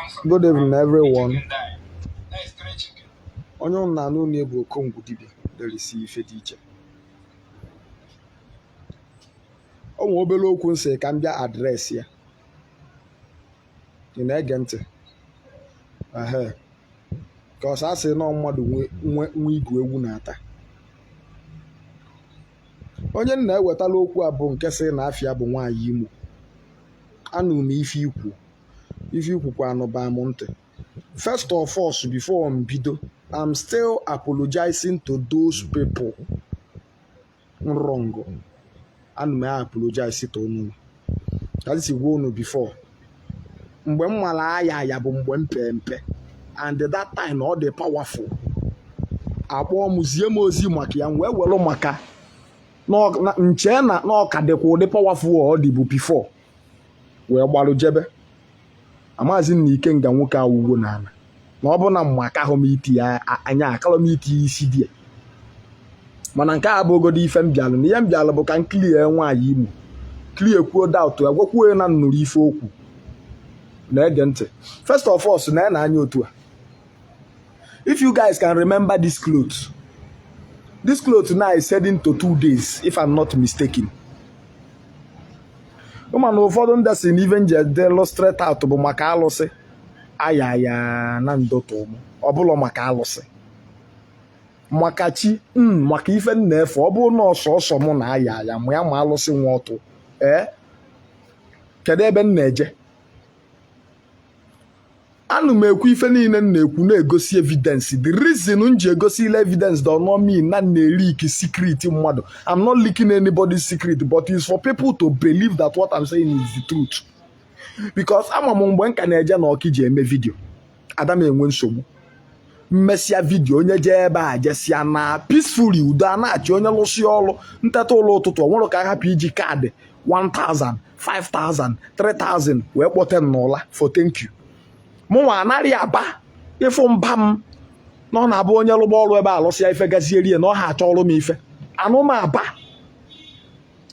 Good evening, everyone. Onye ụnụ na-anụ onu bụ Okongwu dibịa derisi ife dị iche. O nwee obere okwu m sị ka m bịa address ya. Ị na-ege ntị? Ehe. Ka ọsọ asị na mmadụ nwe igu ewu na-ata. Onye m na-ewetala okwu a bụ nke sị na afa ya bụ nwaanyị Imo. Anụ m ife i kwu. Ife i kwukwa anụba m ntị. First of all, before m bido, I'm still apologizing to those people wrong. Ana m apologize to unu. Ka m si gwa unu before, mgbe m mara aya aya bụ mgbe m pe mpe, and that time ọ dị powerful. Akpọọ m zie m ozi maka ya, m wee were maka nche na ọ ka dịkwa ụdị powerful ọ dị bụ before, wee gbalụ jebe. Amazi na ikenga nwoke awụgo n'ala na ọ bụ na mma akahụ m iti ya anya akalọ m iti isi die. Mana nke a bụ ogodo ife m bịalụ na ihe m bịalụ bụ ka m clear nwaanyị Imo, clear kwuo doubt ya, gwakwuo ya na m nụrụ ife o kwu. Na-ege ntị. First of all, na ya na anya otu a, if you guys can remember this cloth, this cloth now is heading to 2 days, if I'm not mistaken. Ụma na ụfọdụ ndị si na ife m ji edelụ straight out bụ maka alụsị aya aya na ndụtụ m. Ọ bụlọ maka alụsị, maka chi m, maka ife m na-efe. Ọ bụrụ na ọsọsọ mụ na aya aya ma ya ma alụsị nwa ọtụ, ee, kedu ebe m na-eje? Anụ m ekwu ife niile m na-ekwu na-egosi evidence. The reason m ji egosi ile evidence does not mean na m na-eleak secret mmadụ. I'm not leaking anybody's secret, but it's for people to believe that what I'm saying is the truth, because ama m mgbe m ka na-eje na Ọkịja eme video, ada m enwe nsogbu. Mmesịa video, onye jee ebe a jesịa na peacefully, udo a na-achị. Onye lụsị ọrụ, nteta ụlọ ụtụtụ, ọ nwere ka a hapụ iji card 1000, 5000, 3000 wee kpọte m n'ụla for thank you. Mụnwa anaghị aba ịfụ mba m na ọ na-abụ onye lụgba ọrụ ebe a lụsịa ife gazieri ya na ọ ha achọ ọrụ m ife anụ m aba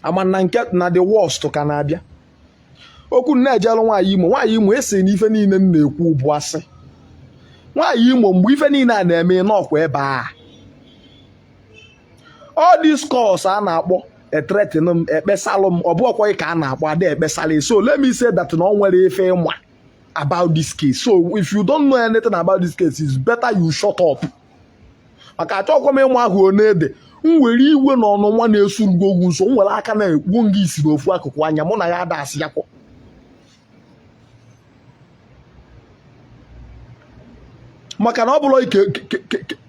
ama na nke na the worst ka na-abịa. Okwu na-ejelụ nwaanyị Imo, nwaanyị Imo esi na ife niile m na-ekwu bụ asị. Nwaanyị Imo, mgbe ife niile a na-eme n'ọkwa ebe a, all this calls a na-akpọ ethreaten m, ekpesalụ m, ọ bụ ọkwa ka a na-akpọ ada ekpesala. So let me say that na ọ nwere ife ịma about this case. So if you don't know anything about this case, it's better you shut up, maka achọkwa m ịmụ ahụ onede m were iwe na ọnụnwa na-esu ngwogwu nso. M were aka na-ekwu nga isi n'ofu akụkụ anya mụ na ya ada asị ya kwọ maka na ọ bụrụ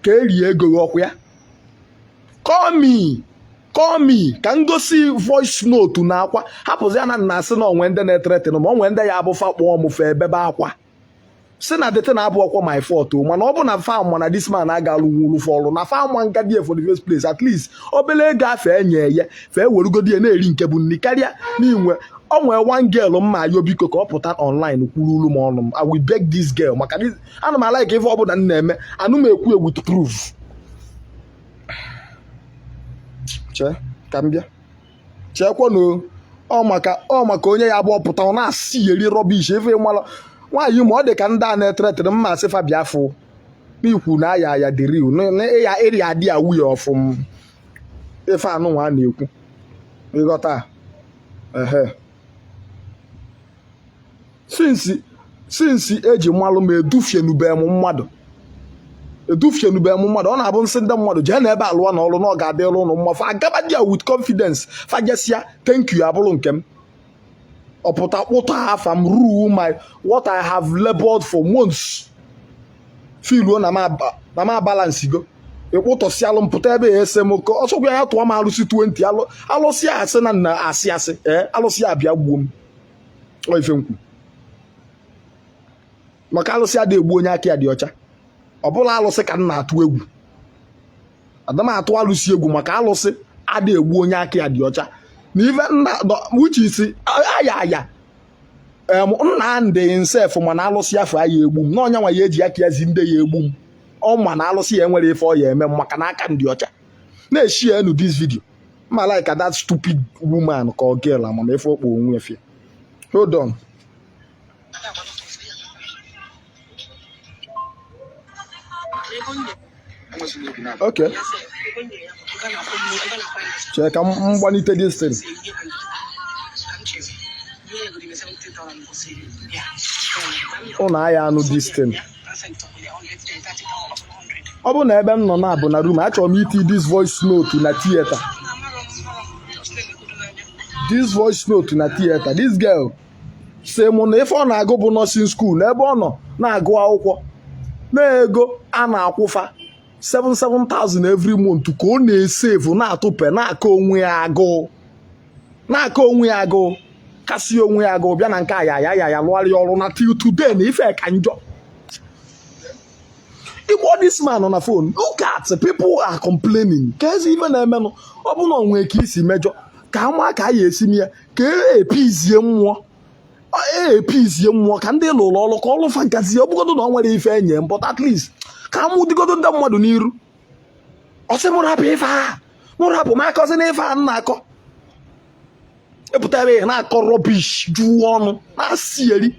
ka erie ego gị ọkụ ya. Call me, call me ka m gosi voice note na akwa hapụzi ya na nna asị na onwe ndị na-ethreaten ma onwe ndị ya abụ fa kpọọ m fa ebebe akwa si na the thing abụ ọkwa my fault o. Mana ọ bụ na fa ma na this man aga alụwuru fa ọrụ na fa ma nga die for the first place, at least obele ego afọ enye ya fa ewerugodi ya na-eri nke bụ nri karịa n'inwe. O nwee one girl mma ayo biko ka ọ pụta online kwuru ulu m ọnụ m. I will beg this girl maka ana m alike ife ọbụla m na-eme, anụ m ekwu with proof. Chee ka m bịa cheekwanụ. Ọ maka onye ya abụọ pụta ọ na-asị eri rubbish ife ịmala nwaanyị ma ọ dị ka ndị a na-ethreaten mma asị fa bịa fụ n'ikwu na aya aya dị real na ya eri adị awụ ya ọfụm ife anụnwa a na-ekwu ịghọta. Ehe, since eji malụ m, edufienube m mmadụ, edufienube m mmadụ. Ọ na-abụ nsị ndị mmadụ jee n'ebe alụwa na ọrụ na ọ ga-adịrụ ụnụ mma, fa agaba dia with confidence, fajesịa thank you abụrụ nke m. Ọpụta kpụta afa m rue my what I have labored for months, filuo na ma balance go ịkpụtọsịalụ m pụta ebe ya ese m ka ọsọkwa ya tụọ m alụsị 20 alụsị asị na nna asị asị ee alụsị abịa gbuo m. Ọ ife nkwu maka alụsị adị egbu onye aka ya dị ọcha. Ọ bụla alụsị ka m na-atụ egwu, ada m atụ alụsị egwu maka alụsị adị egbu onye aka ya dị ọcha. Na ife nna uche isi aya aya Nnamdị himself, mana alụsị afọ aya egbu m na ọnya nwa ya eji aka ya zi ndị ya egbu m. Ọ ma na alụsị ya enwere ife ọ ya eme m maka na aka m dị ọcha. Na-eshi enu this video ma like that stupid woman ka ọ girl amama ife ọkpọ onwe ya. Hold on. Okay, chee ka m gbanite this thing. Ụnụ aya anụ this thing. Ọ bụ na ebe m nọ na bụ na room, achọrọ m iti this voice note na theater. This voice note na theater. This girl sị mụ na ife ọ na-agụ bụ nursing school, na ebe ọ nọ na-agụ akwụkwọ na ego a na-akwụfa 77,000 every month ka ọ na-esave, na-atụpe, na-akọ onwe ya agụụ, na-akọ onwe ya agụụ, kasị onwe ya agụụ, bịa na nke a ya ya ya ya lụgharịa ọrụ na till today na ife ka njọ. Ịkpọ this man on the phone, look at people are complaining. Ka ezi ife na-emenụ, ọ bụ na o nwee ka isi mejọ, ka ama ka a ya esi ya ka e epizie mmụọ, epizie mmụọ, ka ndị lụrụ ọrụ ka ọrụ fa nkazi. Ọ bụgodo na ọ nwere ife enye, but at least ka amụ dịgodo ndị mmadụ n'iru. Ọ sị mụ rapụ ife a, mụ rapụ m akọzi na ife a m na-akọ. Epụta ebe ị na-akọ rubbish juo ọnụ na-asị eri.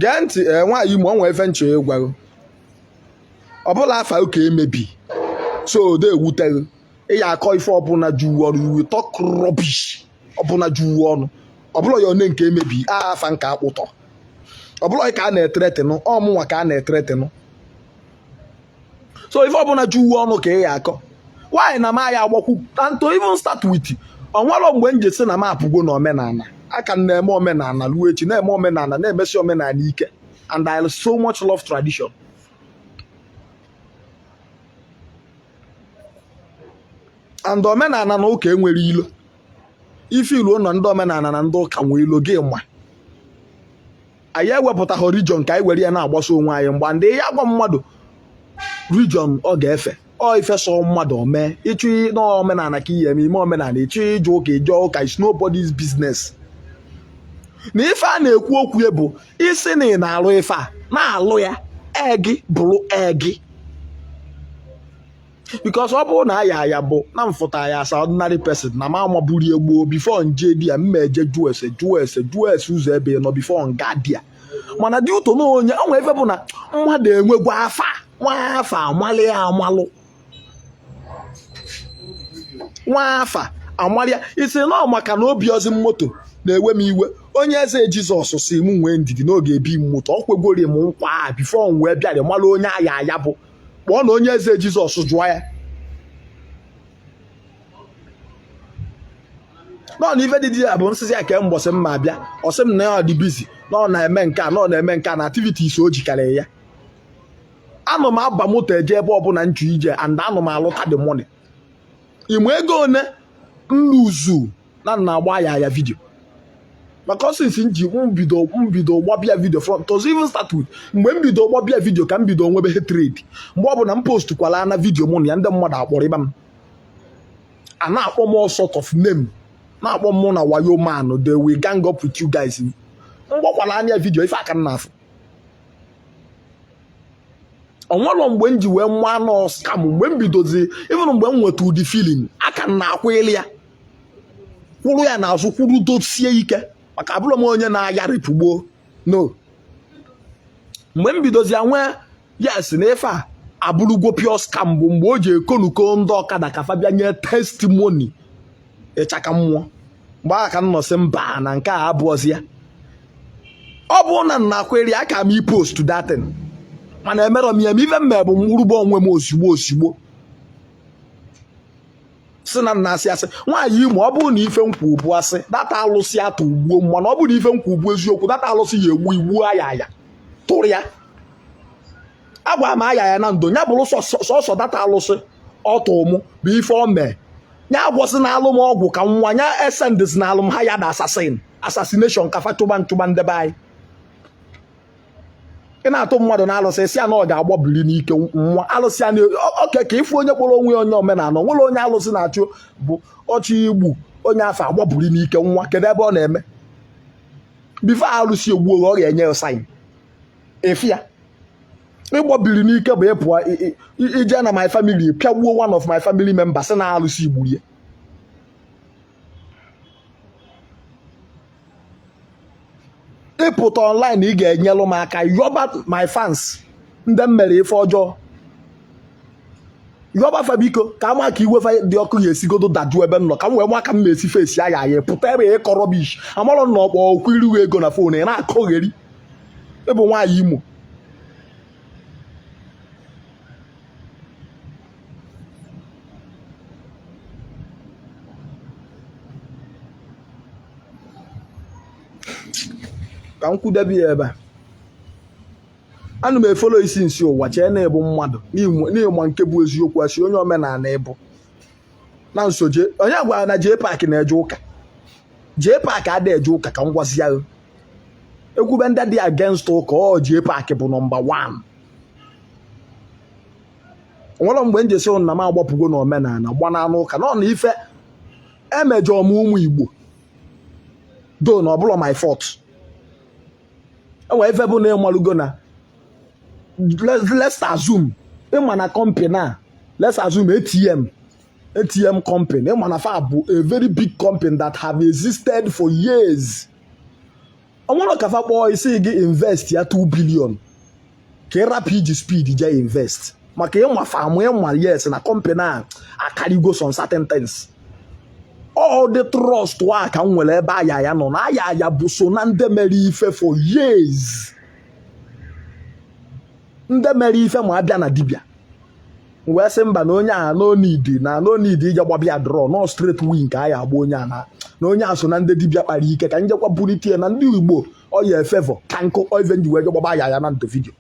Gee ntị, ee, nwaanyị Imo, o nwee ife nche ịgwago. Ọ bụla afa ụka emebi so ode ewuteghị ị ya akọ ife ọbụla ju ọnụ. You will talk rubbish ọbụla ju ọnụ. Ọbụla ya one nke emebi a afa nke akpụtọ, ọbụla ka a na-ethreatenụ, ọmụnwa ka a na-ethreatenụ. So ife ọbụla ju ọnụ ka ị ya akọ. Nwaanyị na m aya agbakwu and to even start with, ọ nwere mgbe m ji sị na m apụgo na omenala. Aka m na-eme omenala ruo echi, na-eme omenala, na-emesi omenala ike, and I so much love tradition. And omenala na ụka enwere ilo. Ife ilu nọ ndị omenala na ndị ụka nwee ilo gị ma anyị ewepụtaghị religion ka anyị were ya na-agbaso onwe anyị mgba. Ndị ya gwa mmadụ religion ọ ga-efe, ọ ife sọ mmadụ o mee. Ịchụ n'omenala ka ihe eme ime omenala, ịchụ ije ụka ije ụka, it's nobody's business. Na ife a na-ekwu okwu ya bụ isi na ị na-alụ ife a na-alụ ya egi bụrụ egi, because ọ bụrụ na aya aya bụ na mfụta ya as ordinary person na ma amaburu ya gboo before nje di ya mma eje jụọ ese, jụọ ese, jụọ ese ụzọ ebe ị nọ before nga di ya. Mana dị ụtọ na onye o nwere ife bụ na mmadụ enwegwa afa nwa afa amalị ya amalụ nwa afa amalị ya isi na maka na obi ozi moto na-ewe m iwe. Onye eze Jizọs si m nwee ndidi n'oge ebi m moto, ọ kwegoro m nkwa a before m wee bịara malụ onye aya aya bụ. Kpọọ na onye eze Jizọs jụọ ya nọ na ife dị dị ya bụ nsịsị ya kee mbọsị m ma bịa. Ọ sị m na ya dị busy, na ọ na-eme nke a, na ọ na-eme nke a, na activities o jikarị ya. Anọ m aba moto eje ebe ọbụla nchu ije, and anọ m alụta the money. Ịma ego one nluzu na nna agba ya ya video, maka since m ji mbido gbabịa video from to even start with, mgbe m bido gbabịa video ka m bido nwebe hatred. Mgbe ọbụla m post kwala na video mụ na ya, ndị mmadụ akpọrọ ịba m, a na-akpọ m all sort of name, na-akpọ m na wayo man, they will gang up with you guys. Mgbakwala anya video ife aka m na-afụ onwere mgbe m ji wee nwa nọ scam. Mgbe m bidozi, even mgbe m nweta ụdị feeling aka m na-akwụ ya kwụrụ ya n'azụ, kwụrụ dosie ike, maka abụrụ m onye na-agharịpụ gboo no. Mgbe m bidozi ya nwee yes na ife a abụrụgwo pure scam bụ mgbe o ji ekonuko ndị ọkada ka fa bịa nye testimony ịchaka mmụọ. Mgbe ahụ ka m nọ sị mba, na nke a abụọzi ya. Ọ bụrụ na nna akwere aka m ipost datin, mana emerọ m ya. Ma ife mme bụ mrugbo onwe m ozugbo ozugbo si na nna asị asị nwaanyị Imo. Ọ bụrụ na ife nkwu bụ asị, data alụsị atụ ugbuo. Mana ọ bụrụ na ife nkwu bụ eziokwu, data alụsị ya egbu igbuo aya aya tụrụ ya. Agwa m aya ya na ndo ya bụrụ sọsọ data alụsị ọtụ mụ bụ ife o mee ya agwọsị na alụ m ọgwụ ka nwa ya esendịs na alụ m ha ya da assassin assassination ka fa chụba nchụba ndebe anyị. Ị na-atụ mmadụ na alụsị si ya na ọ ga-agbabiri n'ike nwa alụsị ya oke ka ịfụ onye kpọrọ onwe ya onye omenala nwere onye alụsị na-achụ bụ ọchị igbu onye afọ agbabiri n'ike nwa. Kedu ebe ọ na-eme before alụsị egbuo? Ọ ga-enye ya sign efi ya. Ịgbọbiri n'ike bụ ịpụọ ije na my family pịagbuo one of my family members sị na alụsị gburu ya. Ịpụta online ị ga-enyelụ m aka yọba my fans ndị m mere ife ọjọọ, yọba fa biko ka ama ka iwe fa dị ọkụ ya esigodo dajụọ ebe m nọ ka m wee ma ka m ma esi face ya ya pụta ebe ịkọ rubbish amarọ na ọkpọ okwu iriwe ego na phone ị na-akọgheri. Ị bụ nwaanyị Imo. Ka m kwudebe ya ebe a. Ana m efollow isi nsi ụwa chee na ị bụ mmadụ n'ịma nke bụ eziokwu asị onye omenala ị bụ na nso jee onye gwara na JPAC na-eje ụka. JPAC ada eje ụka ka m gwazi ya ekwube ndị dị against ụka ọ JPAC bụ number 1. Nwere mgbe m ji sị na m agbapụgo na omenala gbananụ ụka nọ na ife emejọ m ụmụ Igbo do na ọ bụrọ my fault. Enwere ife bụ na ịmalụgo na let's assume ịma na company a, let's assume ATM company, ịma na fa bụ a very big company that have existed for years. Ọ nwere ka fa kpọọ isi gị invest ya 2 billion ka ị rapụ iji speed jee invest maka ịma famụ ịma yes na company a akarịgo some certain things. All the trust a ka m nwere ebe Ayaya nọ na Ayaya bụ so na ndị mere ife for years, ndị mere ife ma abịa na dibịa wee sị mba na onye a no need na no need ije gbabịa draw no straight win ka a ya agba onye a na onye a so na ndị dibịa kpara ike ka njekwa bulite na ndị Igbo ọ ya efavour ka nkụ ife nji wee je gbaba Ayaya na ndo video.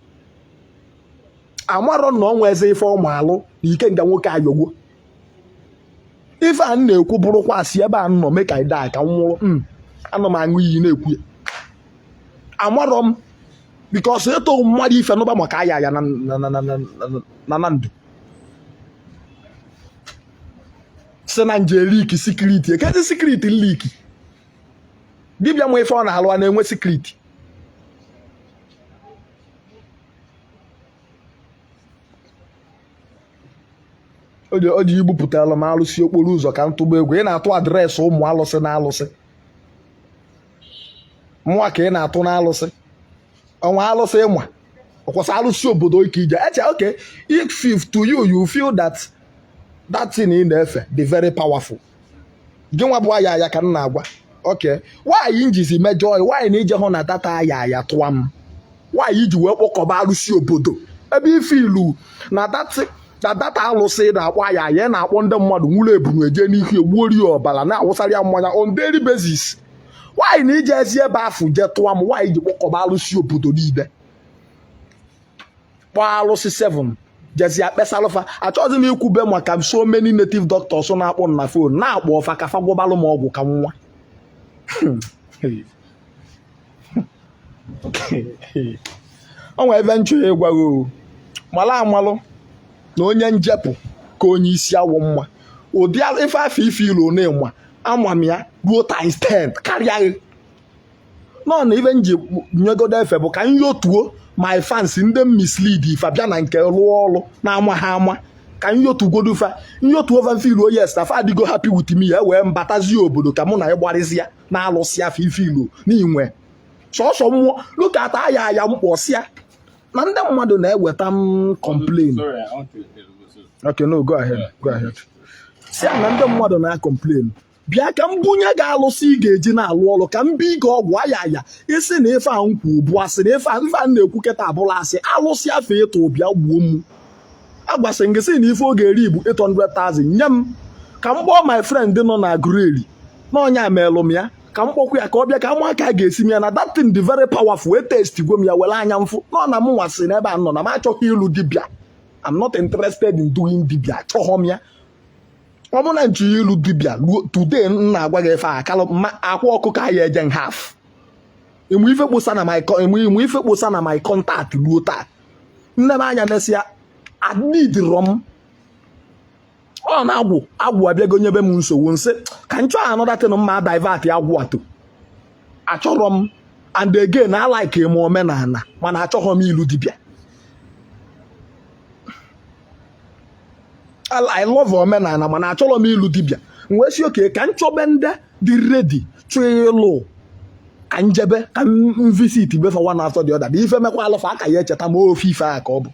Amarọ na ọ nweze ife ọma alụ na ike nga nwoke ayọgwo ife a m na-ekwu bụrụkwa asị ebe a m nọ mee ka ide ka m nwụrụ hmm, ana m aṅụ iyi na-ekwu ya amarọ m because ịtụ mmadụ ife n'ụba maka Ayaya na na ndụ si na nje leak secret ekezi secret leak dibịa ma ife ọ na-alụ a na-enwe secret. O ji igbupụtara m alụsị okporo ụzọ ka m tụgba egwu. Ị na-atụ address ụmụ alụsị na alụsị mụa ka ị na-atụ na alụsị ọnwa alụsị ịma ọkwụsị alụsị obodo ike ije eche. Okay, if to you you feel that that thing ị na-efe dị very powerful, gị nwa bụ Ayaya ka m na-agwa. Okay, why njizi mejọọ? Why na ije hụ na data Ayaya tụwa m? Why iji wee kpọkọba alụsị obodo ebe ife ilu na data alụsị na-akpọ Ayaya na-akpọ ndị mmadụ nwụrụ ebunu eje n'ihu egbuori ya ọbara na-awụsara ya mmanya on daily basis? Why na ije ezi ebe afụ je tụwa m? Why iji kpọkọba alụsị obodo niile, kpọọ alụsị 7 jezi akpesalụ fa? Achọghịzi m ikwube maka so many native doctors na-akpọ na phone na-akpọ ọfa ka fa gwọbalụ m ọgwụ ka nwa. O nwere ebe m chọrọ ịgwa gị o malụ amalụ na onye njepụ ka onye isi awọ mma. Ụdị ife afọ ife ilu na ịma ama m ya ruo times 10 karịa gị nọ na ife nji nyegodo efe bụ ka m yotuo my fans ndị m mislead ife bịa na nke lụọ ọrụ na-ama ha ama ka m yotugodo fa nyotuo fa mfe ilu yes na fa adịgo happy with me ya wee mbatazie obodo ka mụ na ịgbarịzi ya na-alụsị afọ ife ilu n'inwe sọsọ mmụọ lukata aya aya mkpọsịa na ndị mmadụ na-eweta m complain. Okay, no, go ahead, go ahead. Si na ndị mmadụ na-complain, bịa ka m bunye gị alụsị ị ga-eji na-alụ ọrụ ka m bi gị ọgwụ Ayaya isi na ife a m kwu bụ asị na ife a na-ekwu kịta abụla asị alụsị afọ ịtụ bịa gbuo m. Agwasị m gị sị na ife ọ ga-eri bụ 800,000 nye m ka m kpọọ my friend nọ na Aguleri na ọnya melụ m ya ka m kpọkwa ya ka ọ bịa ka ama ka a ga-esi m ya na that thing dị very powerful wee test gwo m ya were anya mfụ nọ na m nwasị n'ebe a nọ na m achọghị ịlụ dibịa. I'm not interested in doing dibịa, achọghọ m ya. Ọ bụrụ na nchọ ịlụ dibịa today m na-agwa gị ife a akalụ akwa ọkụkọ ya eje half ịmụ ife kposa na my ịmụ ife kposa na my contact ruo taa nne m anya mesịa ya adịdịrọ m ọ na-agwụ agwụ abịago nyebe m nsogbu nsị ka m chọọ another thing mma divert agwụ atọ achọrọ m. And again, I like m omenala mana achọghọ m ịlụ dibịa. I love omenala, mana achọrọ m ịlụ dibịa. M wee sị okay, ka m chọbe ndị dị ready chọọ ịlụ, ka m jebe ka m visit be fa one after the other. Bụ ife mekwa alụfa aka ya echeta ma ofe ife a ka ọ bụ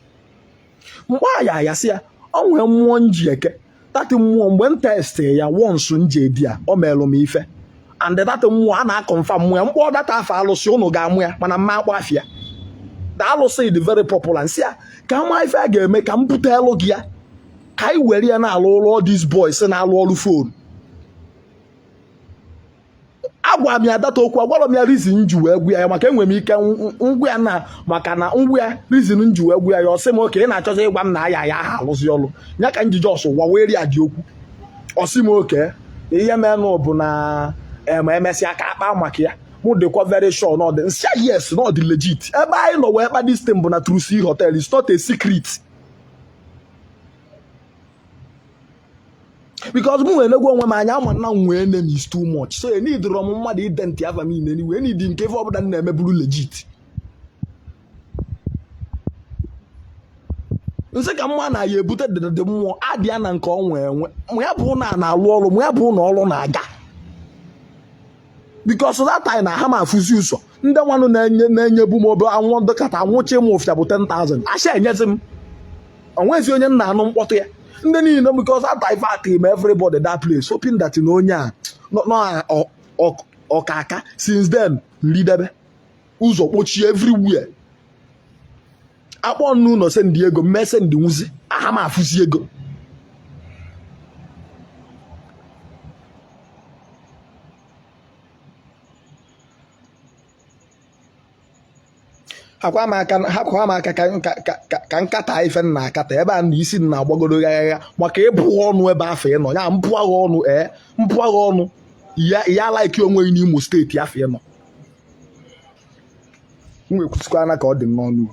mgbe a ya sị ya o nwee mmụọ m ji eke that mmụọ. Mgbe m test ya once m je di ya, o meelụ m ife, and that mmụọ a na-aconfirm mmụọ ya. M kpọọ that afa alụsị, ụnụ ga-amụ ya, mana m ma akpọ afa ya. The alụsị dị very popular. M sị ya ka ama ife a ga-eme ka m bute elu gị ya, ka anyị were ya na-alụ ọrụ all these boys na-alụ ọrụ phone. Agwa m ya that okwu, agwara m ya reason m ji wee gwa ya, maka enwere m ike ngwa ya na maka na ngwa ya reason m ji wee gwa ya. Ọ sị m okay, ị na-achọzi ịgwa m na aya ya aha alụzi ọrụ ya, ka m ji just waweri ya dị okwu. Ọ sị m okay, ihe menụ bụ na ma emesịa ka akpa maka ya. Mụ dịkwa very sure na ọ dị. M sị ya yes, na ọ dị legit. Ebe anyị nọ wee kpa this thing bụ na True Sea Hotel. It's not a secret, because m nwere egwu onwe m anya ama na m nwee enemies too much, so enidịrọ m mmadụ identi afa m ine wee nidi nke ife ọbụla m na-eme bụrụ legit. M sị ka mma na ya ebute dịdị mmụọ adị ya na nke ọ nwee enwe mụ ya bụ na na-alụ ọrụ, mụ ya bụ na ọrụ na-aga, because that time na ha ma afụzi ụzọ. Ndị nwanụ na-enye na-enyebu m obe anwụ dịkata anwụchi m ụfịa bụ 10,000 asha enyezi m. Onwezi onye m na-anụ mkpọtụ ya, ndị niile, because I divert m everybody that place, hoping that na onye a nọ ọkaka. Since then nridebe ụzọ kpochie everywhere. Akpọ n'ụlọ send ego, mme send nwuzi aha m afụzi ego. Hakwa m aka, hapụkwa m aka ka nkata ife m na-akata ebe a na isi m na-agbagoro gha maka ịbụ ọnụ ebe afọ ị nọ ya mpụ agha ọnụ ee mpụ agha ọnụ ya ya like onwe gị n'Imo steeti afọ ị nọ. M nwekwusikwana ka ọ dị m n'ọnụ.